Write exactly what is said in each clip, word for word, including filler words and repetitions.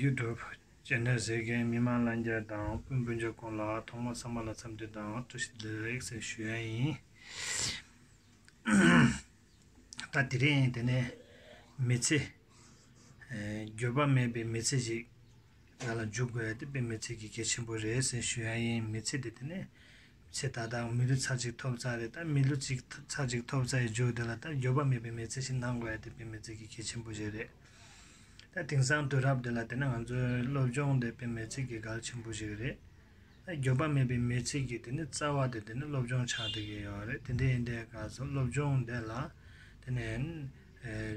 ཡུ་ཊུབ་ཅེ་ནལ་གཟིགས་མཁན་མི་མང་ལྷན་རྒྱས་དང་སྤུན་སྤུན་མཆེད་ཀུན་ལ་ཐོག་མར་ཚང་མ་ལ་འཚམས་འདྲི་དང་བཀྲ་ཤིས་བདེ་ལེགས་ཟེར་ཞུ་ཡ་ཡིན། ད་དེ་རིང་དེ་ནས་མི་ཚེ། ཨེ། འགྱོད་པ་མེད་པའི་མི་ཚེ་ཞིག་ང་ལ་འཇུག་དགོས་ཡ་དེ་དཔེ་མི་ཚེ་གི་གལ་ཆེན་པོ་རེད་ཟེར་ཞུ་ཡ་ཡིན། མི་ཚེ་དེ་དེ་ནས་ཚེ་ད་ལྟ་མི་ལོ་ཚར་གཅིག་ཐོབ་ཚར་རེད། ད་མི་ལོ་གཅིག་ཚར་གཅིག་ཐོབ་ཚར་ཡི་མཇུག་དེ་ལ་ད་འགྱོད་པ་མེད་པའི་མི་ཚེ་ཞིག་གནང་དགོས་ཡ་དེ་དཔེ་མི་ཚེ་གི་གལ་ཆེན་པོ་ཞིག་རེད། ད་དེང་སང་དུས་རབས་འདི་ལ་དེ་ནས་ང་ཚོའི་སློབ་སྦྱོང་དེ་དཔེ་མི་ཚེ་གི་གལ་ཆེན་པོ་ཞིག་རེད། ད་འགྱོད་པ་མེད་པའི་མི་ཚེ་གི་དེ་ནི་རྩ་བ་དེ་དེ་ནི་སློབ་སྦྱོང་ཆགས་བསྡད་ཀྱི་ཡོད་རེད། དེ་འདྲ་ཡིན་དུས་སྐབས་སུ་སློབ་སྦྱོང་འདི་ལ་དེ་ནས་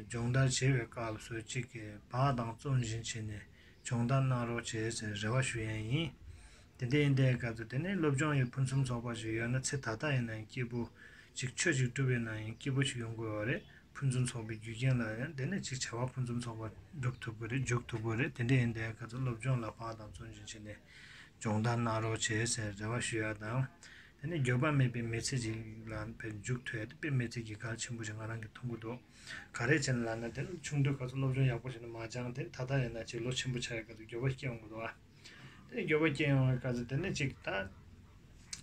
སྦྱོང་བརྡར་བྱེད་པའི་སྐབས་སུ་གཅིག་གིས་བག་དང་བརྩོན་བཞིན་བྱས་ནས་སྦྱོང་བརྡར་གནང་རོགས་བྱེད་ཟེར་རེ་བ་ཞུ་ཡས་ཡིན། དེ་འདྲ་ཡིན་དུས་སྐབས་སུ་དེ་ནས་སློབ་སྦྱོང་ཡི་ཕུན་སུམ་ཚོགས་པ་ཞིག་ཡོད་ན་ཚེ་ད་ལྟ་ཡིན་ན་ཡང་སྐྱིད་པོ། ཅིག་ཆོས་ཅིག་སྒྲུབ་ཡོད་ན་ཡང་སྐྱིད་པོ་ཞིག་ཡོང་གི་ཡོད་རེད། ཕུན་སུམ་ཚོགས་པའི་རྒྱུ་རྐྱེན་ལ་ཡང་དེ་ནས་ཅིག་བྱ་བ་ཕུན་སུམ་ཚོགས་པ་སྒྲུབ་ཐུབ་ཀྱི་རེད། འཇུག་ཐུབ་ཀྱི་རེད། དེ་འདྲ་ཡིན་དུས་སྐབས་སུ་སློབ་སྦྱོང་ལ་བག་དང་བརྩོན་ཞིང་བྱས་ནས་སྦྱོང་བརྡར་གནང་རོགས་བྱེད་ཟེར་རེ་བ་ཞུ་ཡ་དང་། དེ་ནས་འགྱོད་པ་མེད་པའི་མི་ཚེ་ཅིག་ལ་དཔེ་འཇུག་ཐུབ་ཡ་དེ་དཔེ་མི་ཚེ་གི་གལ་ཆེན་པོ་ཞིག་ང་རང་གིས་མཐོང་གི་འདུག་ག་རེ་བྱས་ན་ལབ་ན་དེ་ཆུང་དུས་སྐབས་སུ་སློབ་སྦྱོང་ཡག་པོ་བྱས་ནས་མ་སྦྱངས་ཏེ་ད་ལྟ་ཡིན་ན་ཅིག་ལོ་ཆེན་པོ་ཆགས་ཡ་སྐབས་སུ་འགྱོད་པ་སྐྱེ་ཡོང་གི་འདུག་ཨ། དེ་འགྱོད་པ་སྐྱེ་ཡོང་བའི་སྐབས་སུ་དེ་ནས་ཅིག་ད།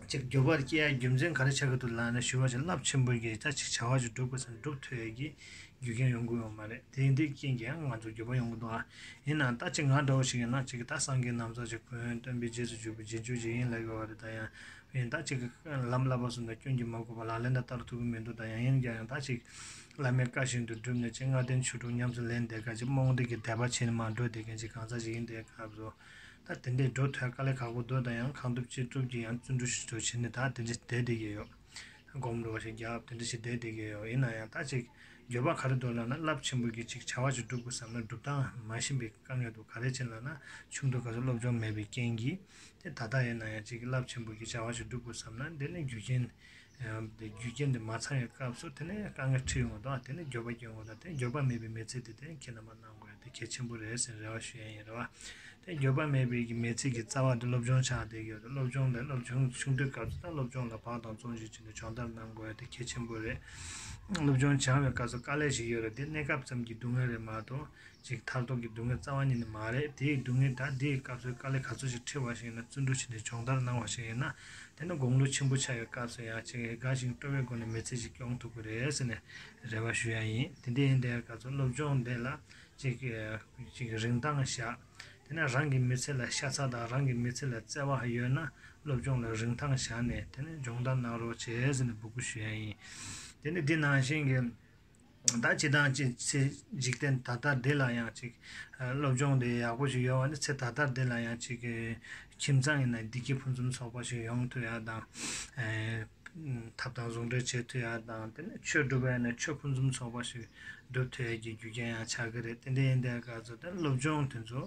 ཅིག་འགྱོད་པ་སྐྱེ་ཡ་རྒྱུ་མཚན་ག་རེ་ཆགས་ཀྱི་འདུག་ལབ་ན་ཞུ་བ་ཅིག་རླབས་ཆེན་པོ་གི་ད་ཅིག་བྱ་བ་ཅིག་སྒྲུབ་དགོས་ཟེར་ན་སྒྲུབ་ཐུབ་ཡ་གི་རྒྱུ་རྐྱེན་ཡོང་གི་ཡོད་མ་རེད། དེ་འདི་རྐྱེན་གྱིས་ཡང་ང་ཚོ་འགྱོད་པ་ཡོང་གི་འདུག་ཨ། ཡིན་ནའང་ད་ཅིག་ང་འདྲ་བོ་ཞིག་ཡིན་ན་ཅིག་ད་སངས་རྒྱས་རྣམ་ཐར་ཅིག་གོ་ཡོང་། སྟོན་པའི་རྗེས་སུ་འཇུག་པའི་རྗེས་འཇུག་ཅིག་ཡིན་ལབ་ཡོད་རེད། ད་ཡང་ཡིན་ད་ཅིག་ལམ་བསླབ་པ་གསུམ་དང་སྐྱོན་གྱིས་མ་གོས་པ་ལག་ལེན་དང་བསྟར་ཐུབ་ཀྱི་མི་འདུག་ད་ཡང་ཡིན་ཀྱང་ཡང་ད་ཅིག་བླ་མའི་བཀའ་བཞིན་དུ་བསྒྲུབས་ནས་ཅིག་ལྔ་ལྡན་ཆོས་དྲུག་ཉམས་སུ་ལེན་བསྡད་མཁན་ཅིག་རྨོངས་དད་ཀྱི་དད་པ་བྱས་ནས་མར་འགྲོ་བསྡད་མཁན་ཅིག་གང་ཟག་ཅིག་ཡིན་དུས་སྐབས་སུ། ད་དེ་འདྲའི་འགྲོ་ཐུབ་དཀའ་ལས་ཁག་པོ་འདུག་ད་ཡང་གང་ཐུབ་ཅི་ཐུབ་ཀྱིས་ཡང་བརྩོན་འགྲུས་ཤུགས་ཆེ་བྱས་ནས་ད་དེ་འདྲ་བསྡད་བསྡད་ཀྱི་ཡོད། སྒོམ་རུ་བ་ཞིག་རྒྱབ་དེ་འདྲ་ཞིག་བསྡད་བསྡད་ཀྱི་ཡོད། ཡིན་ན་ཡང་ད་ཅིག་འགྱོད་པ་ག་རེ་འདུག་ལབ་ན་རླབས་ཆེན་པོ་གི་ཅིག་བྱ་བ་ཞིག་སྒྲུབ་དགོས་བསམ་ན་སྒྲུབ་སྟངས་མ་ཤེས་པའི་དཀའ་ངལ་འདུག་ག་རེ་བྱས་ལབ་ན་ཆུང་དུས་སྐབས་སུ་སློབ་སྦྱོང་མེད་པའི་རྐྱེན་གྱིས་དེ་ད་ལྟ་ཡིན་ན་ཡང་ཅིག་རླབས་ཆེན་པོ་གི་བྱ་བ་ཞིག་སྒྲུབ་དགོས་བསམ་ན་དེ་ནི་རྒྱུ་རྐྱེན། དེ་རྒྱུ་རྐྱེན་དེ་མ་ཚང་བའི་སྐབས་སུ་དེ་ནས་དཀའ་ངལ་འཕྲད་ཡོང་གི་འདུག་དེ་ནས་འགྱོད་པ་སྐྱེ་ཡོང་གི་འདུག་དེ་འགྱོད་པ་མེད་པའི་མི་ཚེ་དེ་དེ་ཁྱེད་རྣམ་པ་གནང་དགོས་ཡ་དེ་གལ་ཆེན་པོ་རེད་ཟེར་རེ་བ་ཞུ་ཡ་ཡིན་རེད་བ། དེ་འགྱོད་པ་མེད་པའི་གི་མི་ཚེ་གི་རྩ་བ་དེ་སློབ་སྦྱོང་ཆགས་བསྡད་ཡོད་རེད། སློབ་སྦྱོང་དེ་སློབ་སྦྱོང་ཆུང་དུས་སྐབས་སུ་ད་སློབ་སྦྱོང་ལ་བག་དང་བརྩོན་ཞིག་བྱས་ནས་སྦྱོང་བརྡར་གནང་དགོས་ཡ་དེ་གལ་ཆེན་པོ་རེད། སློབ་སྦྱོང་སྦྱང་བའི་སྐབས་སུ་དཀའ་ལས་ཞིག་ཡོད་རེད། དེ་གནས་སྐབས་ཙམ་གྱི་སྡུག་བསྔལ་རེད་མ་གཏོགས། ཅིག་མཐར་ཐུག་གི་སྡུག་བསྔལ་རྩ་བ་ཉིད་ནས་མ་རེད། དེའི་སྡུག་བསྔལ་ད་དེའི་སྐབས་སུ་དཀའ་ལས་ག་ཚོད་ཅིག་འཕྲད་པ་ཞིག་ཡིན་ན་བརྩོན་འགྲུས་བྱས་ནས་སྦྱོང་བརྡར་གནང་བ་ཞིག་ཡིན་ན་དེ་ནི་དགུང་ལོ་ཆེན་པོ་ཆགས་ཡོད་སྐབས་སུ་ཡང་ཅིག་དགའ་ཞིང་སྤྲོ་བའི་སྒོ་ནས་མི་ཚེ་ཞིག་སྐྱོང་ཐུབ་ཀྱི་རེད་ཟེར་ནས་རེ་བ་ཞུ་ཡ་ཡིན། དེ་འདྲ་ཡིན་དུས་སྐབས་སུ་སློབ་སྦྱོང་འདི་ལ་ཅིག་ཅིག་རིན་ཐང་བཞག་དེ་ནས་རང་གི་མི་ཚེ་ལ་ཤ་ཚ་དང་རང་གི་མི་ཚེ་ལ་བརྩེ་བ་ཡོད་ན་སློབ་སྦྱོང་ལ་རིན་ཐང་བཞག་ནས་དེ་ནས་སྦྱོང་བརྡར་གནང་རོགས་བྱེད་ཟེར་ནས་འབོད་སྐུལ་ཞུ་ཡ་ཡིན། དེ་ནས་འདི་ནང་བཞིན་གྱི། ད་སྤྱི་བཏང་སྤྱི་ཚེ་འཇིག་རྟེན་ད་ལྟ་འདི་ལ་ཡང་ཅིག་སློབ་སྦྱོང་དེ་ཡག་པོ་ཞིག་ཡོད་པ་ནི་ཚེ་ད་ལྟ་འདི་ལ་ཡང་ཅིག་ཁྱིམ་ཚང་ཡིན་ན་བདེ་སྐྱིད་ཕུན་སུམ་ཚོགས་པ་ཞིག་ཡོང་ཐུབ་ཡ་དང་། ཐབ་དང་ཟུང་འབྲེལ་བྱེད་ཐུབ་ཡ་དང་དེ་ནས་ཆོས་སྒྲུབ་པ་ཡིན་ན་ཆོས་ཕུན་སུམ་ཚོགས་པ་ཞིག་སྒྲུབ་ཐུབ་ཡ་གི་རྒྱུ་རྐྱེན་ཡང་ཆགས་ཀྱི་རེད། དེ་འདྲ་ཡིན་དུས་སྐབས་སུ་དེ་སློབ་སྦྱོང་དེ་ཚོ།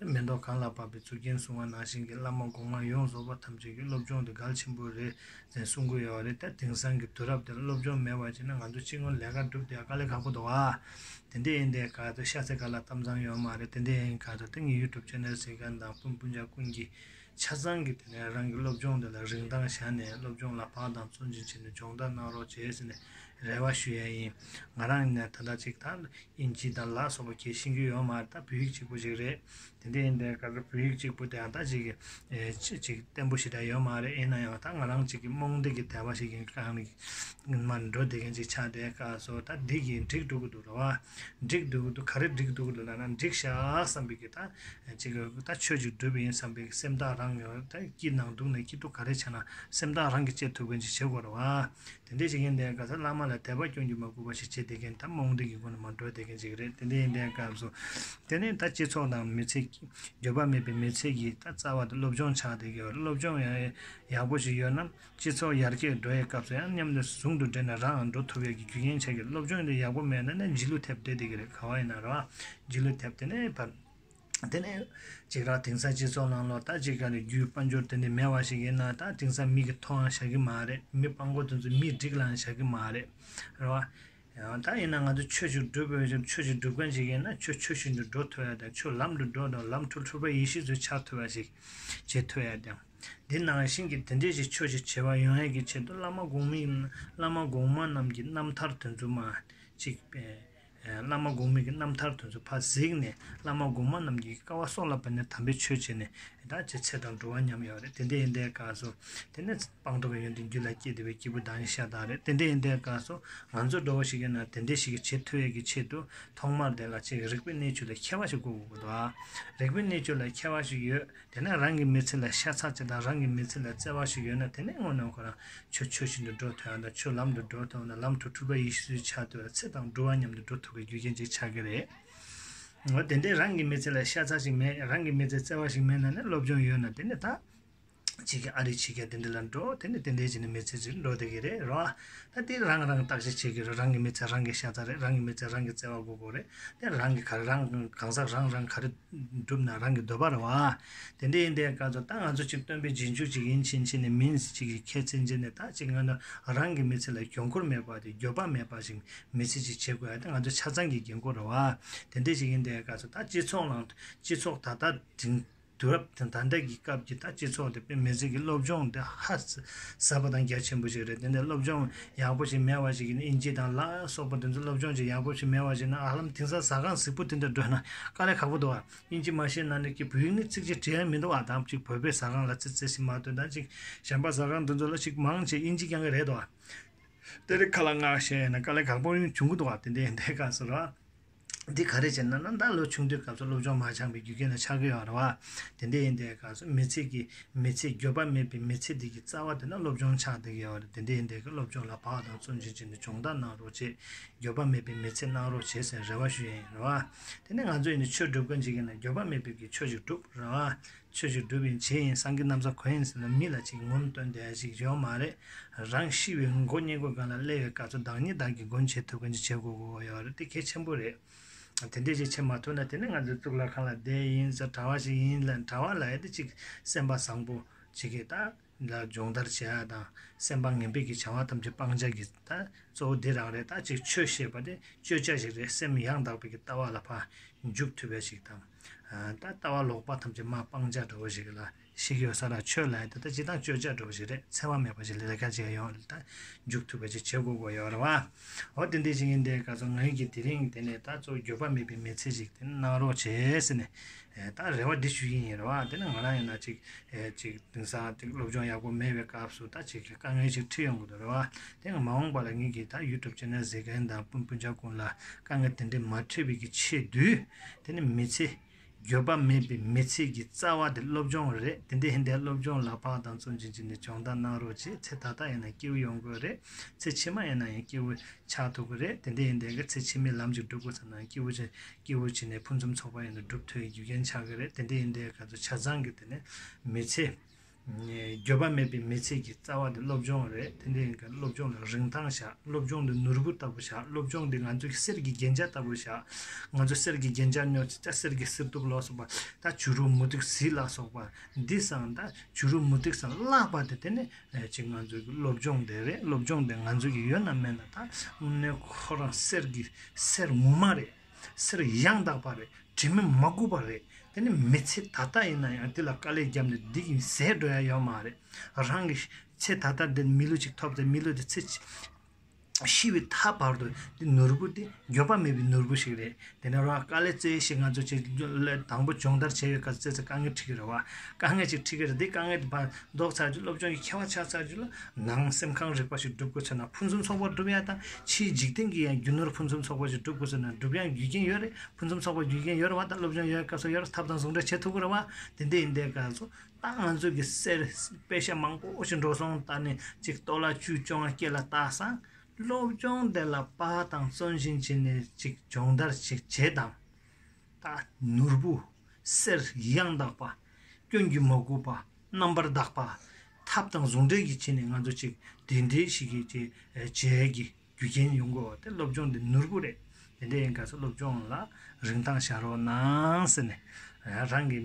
དེ་མེ་ཏོག་གང་ལ་བབས་པའི་ཚུལ་རྐྱེན་གསུངས་པ་ནང་བཞིན་གྱི་བླ་མ་གོང་མ་ཡོངས་རྫོགས་པ་ཐམས་ཅད་ཀྱི་སློབ་སྦྱོང་དེ་གལ་ཆེན་པོ་རེད་ཟེར་གསུང་གི་ཡོད་རེད། ད་དེང་སང་གི་དུས་རབས་འདིར་སློབ་སྦྱོང་མེད་པ་བྱས་ན་ང་ཚོ་སྤྱི་དངོས་ལས་ཀ་སྒྲུབ་བསྡད་དཀའ་ལས་ཁག་པོ་འདུག་ཨ། དེ་འདྲ་ཡིན་དུས་ག་ཚོད་ཤ་ཚའི་ཁ་ལ་གཏམ་བཟང་ཡོད་མ་རེད། དེ་འདྲ་ཡིན་ག་ཚོད་དེ་ངའི་ཡུ་ཊུབ་ཆེ་ནལ་གཟིགས་མཁན་དང་སྤུན་སྤུན་ཆ་ཀུན་གྱིས་ཆ་ཚང་གི་དེ་ནས་རང་གི་སློབ་སྦྱོང་དེ་ལ་རིན་ཐང་བཞག་ནས་སློབ་སྦྱོང་ལ་བག་དང་བརྩོན་ཆེན་བྱས་ནས་སྦྱོང་བརྡར་གནང་རོགས་བྱེད་ཟེར་ནས་རེ་བ་ཞུ་ཡ་ཡིན། ང་རང་ཡིན་ན་ད་ལྟ་ཅིག་ད། དབྱིན་ཇི་དང་ལ་སོགས་པ་གས་ཤེས་ཀྱི་ཡོད་མ་རེད། ད་བོད་ཡིག་གཅིག་པུ་ཞིག་རེད། དེ་འདྲ་ཡིན་དུས་སྐབས་སུ་བོད་ཡིག་གཅིག་པུ་དེ་ཡང་ད་ཅིག་ཨེ་ཅི་ཅིག་བརྟན་པོ་ཞེ་དྲག་ཡོད་མ་རེད། ཡིན་ན་ཡང་ད་ང་རང་ཅིག་གི་རྨོངས་དད་ཀྱི་དད་པ་ཞིག་གི་སྒང་ནས་མར་འགྲོ་བསྡད་མཁན་ཅིག་ཆགས་བསྡད་སྐབས་སུ་ད་འགྲིག་གི་འགྲིག་འགྲོ་གི་འདུག་རེད་བ། འགྲིག་འགྲོ་གི་འདུག་ག་རེ་འགྲིག་འགྲོ་གི་འདུག་ལབ་ན་འགྲིག་ཤག་བསམ་པའི་གི་ད་ཅིག་ད་ཆོས་ཅིག་སྒྲུབ་པ་ཡིན་བསམ་པའི་གི་སེམས་ཐག་རང་ཡོད། ད་སྐྱིད་ནང་སྡུག་ནས་སྐྱིད་སྡུག་ག་རེ་བྱས་ན་སེམས་ཐག་རང་གིས་བཅད་ཐུབ་མཁན་ཅིག་བྱེད་དགོས་རེད་བ། དེ་འདྲ་ཞིག་ཡིན་དུས་ག་ས་བླ་མ་ལ་དད་པ་སྐྱོན་གྱིས་མ་གོས་པ་ཞིག་བྱེད་བསྡད་མཁན་ད་རྨོངས་དད་ཀྱི་སྒོ་ནས་མར་འགྲོ་བསྡད་མཁན་ཅིག་རེད། དེ་འདྲ་ཡིན་དུས་སྐབས་སུ་དེ་ནས་ད་སྤྱི་ཚོགས་དང་མི་ཚེ་འགྱོད་པ་མེད་པའི་མི་ཚེ་གི་ད་རྩ་བ་དེ་སློབ་སྦྱོང་ཆགས་བསྡད་ཀྱི་ཡོད་རེད། སློབ་སྦྱོང་ཡང་ཡག་པོ་ཞིག་ཡོད་ན་སྤྱི་ཚོགས་ཡར་རྒྱས་འགྲོ་ཡའི་སྐབས་སུ་ཡང་མཉམ་དུ་ཟུང་དུ་འབྲེལ་ནས་རང་ཡང་འགྲོ་ཐུབ་ཡ་གི་རྒྱུ་རྐྱེན་ཆགས་ཀྱི། སློབ་སྦྱོང་དེ་ཡག་པོ་མེད་ན་ནི་རྗེས་ལུས་ཐེབས་བསྡད་བསྡད་ཀྱི་རེད། ག་བ་ཡིན་ན་རེད་བ། རྗེས་ལུས་ཐེབས་དེ་ནས་ཕར། དེ་ནས་ཅིག་ར་དེང་སང་སྤྱི་ཚོགས་ནང་ལོགས་ད་ཅིག་ག་ནས་རྒྱུ་དཔལ་འབྱོར་དེ་འདྲ་མེད་པ་ཞིག་ཡིན་ན་ད་དེང་སང་མི་གི་མཐོང་ཡང་བཞག་གི་མ་རེད། མི་དཔང་པོ་དེ་ཚོ་མི་འགྲིག་ལ་ཡང་བཞག་གི་མ་རེད། རེད་བ། ཡང་ད་ཡིན་ན་ང་ཚོ་ཆོས་ཤིག་སྒྲུབ་པའི་ཆོས་ཤིག་སྒྲུབ་མཁན་ཞིག་ཡིན་ན་ཆོས་ཆོས་བཞིན་དུ་འགྲོ་ཐུབ་ཡ་དང་ཆོས་ལམ་དུ་འགྲོ་དང་ལམ་འཁྲུལ་འཁྲུལ་པ་ཡེ་ཤེས་སུ་འཆར་ཐུབ་ཡ་ཞིག་བྱེད་ཐུབ་ཡ་དང་། འདི་ནང་བཞིན་གྱི་དེ་འདྲའི་ཞིག་ཆོས་ཤིག་བྱེད་པ་ཡོང་ཡ་གི་ཆེད་དུ་བླ་མ་གོང་མའི་བླ་མ་གོང་མ་རྣམས་ཀྱི་རྣམ་ཐར་དེ་ཚོ་མ་ཅིག་པས། བླ་མ་གོང་མའི་གི་རྣམ་ཐར་དེ་ཚོ་ཕར་གཟིགས་ནས། བླ་མ་གོང་མ་རྣམས་ཀྱི་དཀའ་བ་སྲོག་ལ་བབས་ནས་དམ་པའི་ཆོས་བྱས་ནས། ད་ཅི་ཚེ་དང་འགྲོ་བ་མཉམ་ཡོད་རེད། དེ་འདྲ་ཡིན་དུས་སྐབས་སུ་དེ་ནས་སྤངས་རྟོགས་ཀྱི་ཡོན་ཏན་རྒྱུད་ལ་སྐྱེས་བསྡད་པའི་སྐྱེས་བུ་བདག་ཉིད་ཤ་སྟག་རེད། དེ་འདྲ་ཡིན་དུས་སྐབས་སུ་ང་ཚོ་འདྲ་བོ་ཞིག་ཡིན་ན་དེ་འདྲ་ཞིག་གི་བྱེད་ཐུབ་ཡས་ཀྱི་ཆེད་དུ་ཐོག་མར་དེ་ལ་ཅིག་རིག་པའི་གནས་ཆོས་ལ་མཁས་པ་ཞིག་དགོས་དགོས་འདུག་ཨ། རིག་པའི་གནས་ཆོས་ལ་མཁས་པ་ཞིག་ཡོད། དེ་ནས་རང་གི་མི་ཚེ་ལ་ཤ་ཚ་ཅིག་དང་རང་གི་མི་ཚེ་ལ་བརྩེ་བ་ཞིག་ཡོད་ན། དེ་ནས་དངོས་གནས་ཁོ་རང་ཆོས་ཆོས་བཞིན་དུ་འགྲོ་ཐུབ་ཡ་དང་། ཆོས་ལམ་དུ་འགྲོ་ཐུབ་ན། ལམ་དུ་འཁྲུལ་པ་ཡེ་ཤེས་ཆགས་ཐུབ་ན། ཚེ་དང་འགྲོ་བ་མཉམ་དུ་འགྲོ་ཐུབ་པའི་རྒྱུ་རྐྱེན་ཅིག་ཆགས་ཀྱི་རེད། འོ་དེ་འདྲའི་རང་གི་མི་ཚེ་ལ་ཤ་ཚ་ཞིག་མེད། རང་གི་མི་ཚེ་བརྩེ་བ་ཞིག་མེད་ན་ནི། སློབ་སྦྱོང་ཡོད་ན་དེ་ནི་ད་ཅིག་གི་ཨ་རི་ཆིག་གི་དེ་འདྲ་ལ་འགྲོ། དེ་ནི་དེ་འདྲའི་ཅིག་ནི་མི་ཚེ་ཅིག་འགྲོ་བསྡད་ཀྱི་རེད། རེད་བ། ད་དེ་རང་རང་བརྟག་དཔྱད་བྱེད་ཀྱི་རེད། རང་གི་མི་ཚེ་རང་གི་ཤ་ཚ་རེད། རང་གི་མི་ཚེ་རང་གི་བརྩེ་བ་དགོས་དགོས་རེད། དེ་རང་གི་ག་རེ་རང་གང་ཟག་རང་རང་ག་རེ་སྒྲུབ་ན་རང་གི་འདོད་པ་རེད་བ། དེ་འདྲ་ཡིན་དུས་སྐབས་སུ་ད་ང་ཚོ་ཅིག་སྟོན་པའི་རྗེས་འཇུག་ཅིག་ཡིན་ཕྱིན་ཕྱིན་ནས་མིན་ཅིག་གི་ཁྱད་ཚན་ཅིག་ནས། ད་ཅིག་ང་ཚོ་རང་གི་མི་ཚེ་ལ་འགྱུར་འགོག་མེད་པ་དེ། འགྱོད་པ་མེད་པ་ཞིག་མི་ཚེ་ཅིག་བྱེད་དགོས་ཡ་དེ་ང་ཚོ་ཆ་ཚང་གི་འགན་ཁུར་རེད་བ། དེ་འདྲ་ཞིག་ཡིན་དུས་སྐབས་སུ་ད་སྤྱི་ཚོགས་ནང་། སྤྱི་ཚོགས་ད་ལྟ་དེང་དུས་རབས་དེ་ད་ལྟ་གི་སྐབས་ཀྱི་ད་སྤྱི་ཚོགས་དེ་དཔེ་མི་སྲིད་ཀྱི་སློབ་སྦྱོང་དེ་ཧ་ཟ་བ་དང་རྒྱ་ཆེན་པོ་ཞིག་རེད། དེ་འདྲ་སློབ་སྦྱོང་ཡག་པོ་ཞིག་མེད་པ་ཞིག་ཡིན་ན། ཨིན་ཇི་དང་ལ་སོགས་པ་དེ་ཚོ་སློབ་སྦྱོང་ཅིག་ཡག་པོ་ཞིག་མེད་པ་ཞིག་ན། ཧ་ལམ་དེང་སང་ཟ་ཁང་གཟིགས་པོ་དེ་འདྲ་འགྲོ་ན་དཀའ་ལས་ཁག་པོ་འདུག་བ། ཨིན་ཇི་མ་ཤེས་ན་ནི་ཀྱི་བོད་ཡིག་ནི་ཚིག་གཅིག་བྲིས་ཡ་མི་འདུག་བ། དང་ཅིག་བོད་པའི་ཟ་ཁང་ལ་ཙི་ཙི་ཞིག་མ་གཏོགས། ད་ཅིག་གཞན་པ་ཟ་ཁང་དེ་ཚོ་ལ་ཅིག་མང་ཆེ་ཨིན་ཇི་རྐྱང་གི་རེད་འདུག་བ། དེ་རིགས་ཁ་ལ་མངགས་བྱས་ན་དཀའ་ལས་ཁག་པོ་བྱུང་གི་འདུག་བ། དེ་འདྲའི་འདའི་སྐབས་སུ་ར། འདི་ག་རེ་བྱས་ན་ན། ད་ལོ་ཆུང་དུས་སྐབས་སུ་སློབ་སྦྱོང་མ་སྦྱངས་པའི་རྒྱུ་རྐྱེན་ལ་ཆགས་ཀྱི་ཡོད་རེད་བ། དེ་འདྲ་ཡིན་དུས་སྐབས་སུ་མི་ཚེ་གི་མི་ཚེ་འགྱོད་པ་མེད་པའི་མི་ཚེ་འདི་གི་རྩ་བ་དེ་ནི་སློབ་སྦྱོང་ཆགས་བསྡད་ཀྱི་ཡོད་རེད། དེ་འདྲ་ཡིན་དུས་སློབ་སྦྱོང་ལ་བག་དང་བཙོན་ཆེན་བྱས་ནས་སྦྱོང་བརྡར་གནང་རོགས་བྱེད། འགྱོད་པ་མེད་པའི་མི་ཚེ་གནང་རོགས་བྱེད་ཟེར་རེ་བ་ཞུ་ཡ་ཡིན་རེད་བ། དེ་ནས་ང་ཚོ་ཡིན་ན་ཆོས་སྒྲུབ་མཁན་ཅིག་ཡིན་ན་འགྱོད་པ་མེད་པའི་གི་ཆོས་ཤིག་སྒྲུབ་རེད་བ། ཆོས་ཤིག་སྒྲུབ་ཡིན་བྱེད་ཡིན་སངས་རྒྱས་རྣམ་ཐར་གོ་ཡིན་ཟེར་ན་མི་ལ་ཅིག་ངོམ་སྟོན་བསྡད་ཡ་ཅིག་ཡོད་མ་རེད། རང་ཤི་བའི་མགོ་བརྙན་གོ་སྒང་ལ་སླེབས་པའི་སྐབས་སུ་བདག་ཉིད་བདག་གི་མགོན་བྱེད་ཐུབ་མཁན་ཅིག་བྱེད་དགོས་དགོས་ཡོད་རེད། དེ་གལ་ཆེན་པོ་རེད། དེ་འདྲས་ཅིག་བྱེད་མ་ཐུབ་ན་དེ་ནས་ང་ཚོ་གཙུག་ལག་ཁང་ལ་བསྡད་ཡིན་ཟེར། གྲྭ་པ་ཞིག་ཡིན་ལ། གྲྭ་པ་ལབ་ཡ་དེ་ཅིག་སེམས་པ་བཟང་པོ་ཅིག་གིས་ད་ལ་སྦྱོང་བརྡར་བྱེད་ཡ་དང་། སེམས་པ་ངན་པའི་གི་བྱ་བ་ཐམས་ཅད་སྤང་བྱ་གི་ད་གཙོ་བོ་འདི་རང་རེད། ད་ཅིག་ཆོས་ཞེས་པ་དེ་སྤྱོད་བྱ་ཞིག་རེད། སེམས་ཡང་དག་པའི་གི་ལྟ་བ་ལ་ཕར་འཇུག་ཐུབ་པ་ཞིག་དང་། ད་ལྟ་བ་ལོག་པ་ཐམས་ཅད་མར་སྤང་བྱ་འདྲ་བོ་ཞིག་ལ་ཞིག་ཡོད་ས་ར། ཆོས་ལ་ཡ་ད་ལྟ་སྤྱིར་བཏང་སྤྱོད་བྱ་འདྲ་བོ་ཞིག་རེད། འཚེ་བ་མེད་པ་ཞིག་ལས་ཀ་བྱེད་ཡོང་ལ་ད་འཇུག་ཐུབ་པ་ཞིག་བྱེད་དགོས་དགོས་ཡོད་རེད་བ། འོ་དེ་འདྲ་ཞིག་ཡིན་དུས་སྐབས་སུ་ངའི་གི་དེ་རིང་དེ་ནས་ད་གཙོ་འགྱོད་པ་མེད་པའི་མི་ཚེ་ཞིག་དེ་གནང་རོགས་བྱེད་ཟེར་ནས་ད་རེ་བ་འདི་ཞུ་གི་ཡིན་རེད་བ། དེ་ནས་ང་རང་ཡིན་ན་ཅིག་ཅིག་དེང་སང་དེ་སློབ་སྦྱོང་ཡག་པོ་མེད་པའི་སྐབས་སུ་ད་ཅིག་གི་དཀའ་ངལ་ཞིག་འཕྲད་ཡོང་གི་འདུག་རེད་བ། དེ་ནས་མ་འོངས་པ་ལ་ངེད་ཀྱི་ད་ཡུ་ཊུབ་ཅེ་ནལ་གཟིགས་མཁན་དང་སྤུན་སྤུན་ཆ་ཀུན་ལ་དཀའ་ངལ་དེ་འདྲས་མ་འཕྲད་པའི་གི་ཆེད་དུ། དེ་ནས་མི་ཚེ་འགྱོད་པ་མེད་པའི་མི་ཚེ་གི་རྩ་བ་དེ་སློབ་སྦྱོང་རེད། དེ་འདྲ་ཡིན་དུས་སློབ་སྦྱོང་ལ་བག་དང་བཙོན་ཆེན་བྱས་ནས་སྦྱོང་བརྡར་གནང་རོགས་བྱེད། ཚེ་ད་ལྟ་ཡིན་ན་སྐྱིད་པོ་ཡོང་གི་རེད། ཚེ་ཕྱི་མ་ཡིན་ན་ཡང་སྐྱིད་པོ་ཆགས་ཐུབ་ཀྱི་རེད། དེ་འདྲ་ཡིན་དུས་ཀྱི་ཚེ་ཕྱི་མའི་ལམ་ཅིག་སྒྲུབ་དགོས་ཟེར་ན་སྐྱིད་པོ་བྱས། སྐྱིད་པོ་བྱས་ནས་ཕུན་སུམ་ཚོགས་པ་ཡིན་ན་སྒྲུབ་ཐུབ་ཡའི་རྒྱུ་རྐྱེན་ཆགས་ཀྱི་རེད། དེ་འདྲ་ཡིན་དུས་ག་ཚོད་ཆ་ཚང་གི་དེ་ནས་མི་ཚེ། འགྱོད་པ་མེད་པའི་མི་ཚེ་གི་རྩ་བ་དེ་སློབ་སྦྱོང་རེད། དེ་འདྲ་ཡིན་ཀྱང་སློབ་སྦྱོང་ལ་རིན་ཐང་བཞག་སློབ་སྦྱོང་དེ་ནོར་བུ་ལྟ་བུ་བཞག་སློབ་སྦྱོང་དེ་ང་ཚོའི་གསེར་གྱི་རྒྱན་ཆ་ལྟ་བུ་བཞག་ང་ཚོ་གསེར་གྱི་རྒྱན་ཆ་སྨྱོ་ཅིག་ད་གསེར་གྱི་གསེར་གདུབ་ལོག་སོང་པ། ད་བྱུ་རུ་མུ་ཏིག་གཟི་ལ་སོགས་པ་འདི་སང་ད་བྱུ་རུ་མུ་ཏིག་སང་ལྷག་པ་དེ་དེ་ནི་ཅིག་ང་ཚོའི་སློབ་སྦྱོང་དེ་རེད། སློབ་སྦྱོང་དེ་ང་ཚོ་གི་ཡོད་ན་མེད་ན་ད་དངོས་གནས་ཁོ་རང་གསེར་གྱི་གསེར་ངོ་མ་རེད། གསེར་ཡང་དག་པ་རེད། དྲི་མས་མ་གོས་པ་རེད། དེ་ནི་མི་ཚེ་ད་ལྟ་ཡིན་ན་ཡང་འདི་ལ་དཀའ་ལས་བརྒྱབ་ནས་འདི་ཡིན་ཟད་འགྲོ་ཡ་ཡོད་མ་རེད། རང་གི་ཚེ་ད་ལྟ་འདི་མི་ལུས་ཅིག་ཐོབ་སྟེ་མི་ལུས་འདི་ཚེ་ཤི་བའི་མཐའ་བར་དུ་འདི་ནོར་བུ་འདི་འགྱོད་པ་མེད་པའི་ནོར་བུ་ཞིག་རེད། དེ་ནས་རང་དཀའ་ལས་རྩེ་ཞིག་ང་ཚོ་ཅིག་དང་པོ་སྦྱོང་བརྡར་བྱས་ཡོད་སྐབས་རྩེ་རྩེ་དཀའ་ངལ་འཕྲད་ཀྱི་རེད་བ། དཀའ་ངལ་ཅིག་འཕྲད་ཀྱི་རེད། འདི་དཀའ་ངལ་འདི་བར་ལྡོག་ཚར་རྗེས་སློབ་སྦྱོང་གི་མཁས་པ་ཆགས་ཚར་རྗེས་ལ་ནང་སེམས་ཁམས་རིག་པ་ཞིག་སྒྲུབ་དགོས་ཚོད་ན་ཕུན་སུམ་ཚོགས་པ་སྒྲུབ་ཡ་དང་། ཕྱིའི་འཇིག་རྟེན་གྱི་ཡང་རྒྱུ་ནོར་ཕུན་སུམ་ཚོགས་པ་ཞིག་སྒྲུབ་དགོས་ཚོད་ན་སྒྲུབ་ཡ་རྒྱུ་རྐྱེན་ཡོད་རེད། ཕུན་སུམ་ཚོགས་པ་རྒྱུ་རྐྱེན་ཡོད་རེད་བ། ད་སློབ་སྦྱོང་ཡོད་སྐབས་སུ་ཡོད་རེད། ཐབས་དང་ཟུང་འབྲེལ་བྱེད་ཐུབ་ཀྱི་རེད་བ། དེ་འདྲ་ཡིན་དུས་སྐབས་སུ་ད་ང་ཚོ་གི་གསེར་དཔེ་ཤ་མང་པོ་ཞིག་འགྲོ་སོང་ད་ནི་ཅིག་ཏོ་ལ་བཅུ་བཅོ་ལྔ་སྐེ་ལ་བཏགས་སང་། སློབ་སྦྱོང་དེ་ལ་བག་དང་བཙོན་ཆེན་བྱས་ནས་ཅིག་སྦྱོང་བརྡར་ཅིག་བྱེད་དང་། ད་ནོར་བུ་གསེར་ཡང་དག་པ། སྐྱོན་གྱིས་མ་གོས་པ། རྣམ་པར་དག་པ། ཐབས་དང་ཟུང་འབྲེལ་གྱིས་བྱས་ནས་ང་ཚོ་ཅིག་དེ་འདྲའི་ཞིག་གི་ཅིག་བྱེད་ཀྱི་རྒྱུ་རྐྱེན་ཡོང་གི་ཡོད་དེ། སློབ་སྦྱོང་འདི་ནོར་བུ་རེད། དེ་འདྲ་ཡིན་སྐབས་སུ་སློབ་སྦྱོང་ལ་རིན་ཐང་བཞག་རོགས་གནང་ཟེར་ནས། རང་གི་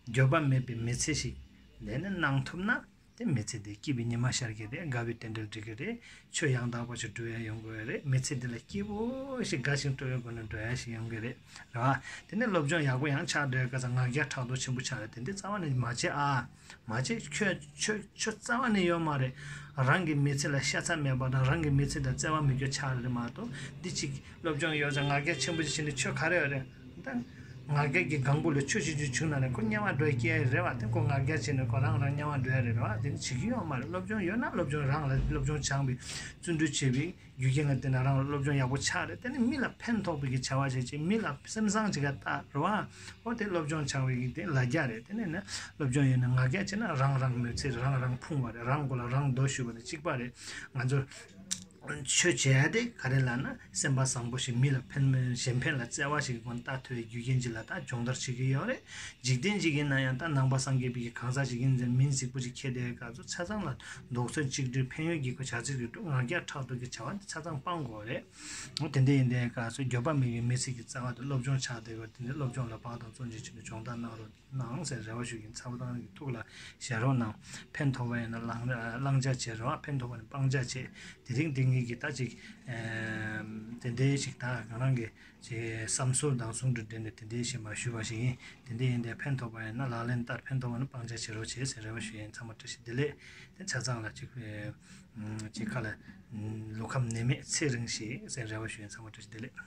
འགྱོད་པ་མེད་པའི་མི་ཚེ་ཞིག་དེ་ནས་གནང་ཐུབ་ན། དེ་མི་ཚེ་འདི་སྐྱིད་པའི་ཉི་མ་ཤར་གྱི་རེད། དགའ་བའི་རྟེན་འབྲེལ་འགྲིག་གི་རེད། ཆོས་ཡང་དག་པ་ཞིག་འགྲུབ་ཡ་ཡོང་གི་རེད། མི་ཚེ་འདི་ལ་སྐྱིད་པོ་ཞིག་དགའ་ཞིང་སྤྲོ་བའི་སྒོ་ནས་འགྲོ་ཡ་ཞིག་ཡོང་གི་རེད། རེད་བ། དེ་ནས་སློབ་སྦྱོང་ཡག་པོ་ཡང་ཆགས་འགྲོ་ཡ་ག་ས་ང་རྒྱལ་ཕྲག་དོག་ཆེན་པོ་ཆགས་རེད། དེ་འདི་རྩ་བ་ནས་མ་བྱེད་ཨ། མ་བྱེད། ཁྱོད་ཁྱོད་ཁྱོད་རྩ་བ་ནས་ཡོད་མ་རེད། རང་གི་མི་ཚེ་ལ་ཤ་ཚ་མེད་པ་དང་རང་གི་མི་ཚེ་དང་བརྩེ་བ་མེད་རྒྱུ་ཆགས་རེད་མ་གཏོགས་འདི་གཅིག་སློབ་སྦྱོང་ཡོད་ཙང་ང་རྒྱལ་ཆེན་པོ་ཅིག་བྱས་ནས་ཆོས་ག་རེ་ཡོད་རེད། ད་ང་རྒྱལ་གྱི་གང་པོ་ལ་ཆོས་བྱེད་རྒྱུ་བྱུང་ན་ནི་ཁོ་དམྱལ་བ་འགྲོ་སྐྱེ་ཡ་རེད་བ། དེ་ཁོ་ང་རྒྱལ་བྱས་ནས་ཁོ་རང་རང་དམྱལ་བ་འགྲོ་ཡ་རེད་རེད་བ། དེ་ནི་བྱེད་ཀྱི་ཡོད་མ་རེད། སློབ་སྦྱོང་ཡོད་ན་སློབ་སྦྱོང་རང་ལ་སློབ་སྦྱོང་སྦྱངས་པའི་བརྩོན་འགྲུས་བྱས་པའི་རྒྱུ་རྐྱེན་ལ་བརྟེན་ནས་རང་ལ་སློབ་སྦྱོང་ཡག་པོ་ཆགས་རེད། དེ་ནི་མི་ལ་ཕན་ཐོགས་པའི་གི་བྱ་བ་བྱེད་ཅིག་མི་ལ་སེམས་བཟང་ཅིག་ག་ལྟ་རེད་བ། འོ་དེ་སློབ་སྦྱོང་ཆགས་པའི་གི་དེ་ལ་རྒྱ་རེད། དེ་ནས་ནི་སློབ་སྦྱོང་ཡོད་ན་ང་རྒྱལ་བྱས་ན་རང་རང་མི་ཚེ་རང་རང་ཕུང་བ་རེད། རང་མགོ་ལ་རང་རྡོ་གཞུས་པ་ནི་གཅིག་པ་རེད། ང་ཚོ་ཆོས་བྱེད་ཡ་དེ་ག་རེ་ལབ་ན་སེམས་པ་བཟང་པོ་ཞིག་མི་ལ་ཕན་གཞན་ཕན་ལ་བརྩེ་བ་ཞིག་གི་སྒོ་ནས་ལྟ་ཐུབ་པའི་རྒྱུ་རྐྱེན་ཅིག་ལ་ད་སྦྱོང་བརྡར་བྱེད་ཀྱི་ཡོད་རེད། འཇིག་རྟེན་ཅིག་ཡིན་ན་ཡང་ད་ནང་པ་སངས་རྒྱས་པའི་གི་གང་ཟག་ཅིག་ཡིན་ཙང་མིང་རྫིག་པོ་ཅིག་འཁྱེར་བསྡད་ཡ་ག་ཚོད་ཆ་ཚང་ལ་མདོག་སེར་གཅིག་སྒྲིལ་ཕན་ཡོན་གྱི་གོ་བྱ་ཚིག་རིགས་དྲུག་ང་རྒྱལ་ཕྲག་དོག་གི་བྱ་བ་འདི་ཆ་ཚང་སྤང་དགོས་རེད། འོ་དེ་འདྲ་ཡིན་དུས་ག་ཚོད་འགྱོད་པ་མེད་པའི་མི་ཚེ་གི་རྩ་བ་དེ་སློབ་སྦྱོང་ཆགས་བསྡད་ཡོད། དེ་འདྲ་སློབ་སྦྱོང་ལ་བག་དང་བརྩོན་འགྲུས་བྱས་ནས་སྦྱོང་བརྡར་གནང་རོགས། གནང་ཟེར་རེ་བ་ཞུ་གིན། ཚ་བོ་ཏང་གི་ཐུགས་ལ་བཞེས་རོགས་གནང་། ཕན་ཐོགས་པ་ཡིན་ན་བླང་བླང་བྱ་བྱེད་རོགས། ཕན་ཐོགས་པ་ནི་སྤང་བྱ་བྱེད། དེ་རིང་འདི་ངེད་ཀྱི་ད་ཅིག་དེ་འདྲའི་ཞིག་ད་ང་རང་གི་ཅིག་བསམ་ཚུལ་དང་ཟུང་དུ་འབྲེལ་ནས་དེ་འདྲའི་ཞིག་མ་ཞུས་པ་ཞིག་ཡིན། དེ་འདྲ་ཡིན་དེ་ཕན་ཐོགས་པ་ཡིན་ན་ལག་ལེན་བསྟར། ཕན་ཐོགས་པ་ནི་སྤང་བྱ་བྱེད་རོགས་བྱེད་ཟེར་རེ་བ་ཞུ་ཡིན། ཚང་མ་བཀྲ་ཤིས་བདེ་ལེགས། དེ་ཆ་ཚང་ལ་ཅིག་ཅིག་ཁ་ལ་ལུས་ཁམས་ནད་མེད་ཚེ་རིང་ཞིག་ཟེར་རེ་བ་ཞུ་ཡིན། ཚང་མ་བཀྲ་ཤིས་བདེ་ལེགས།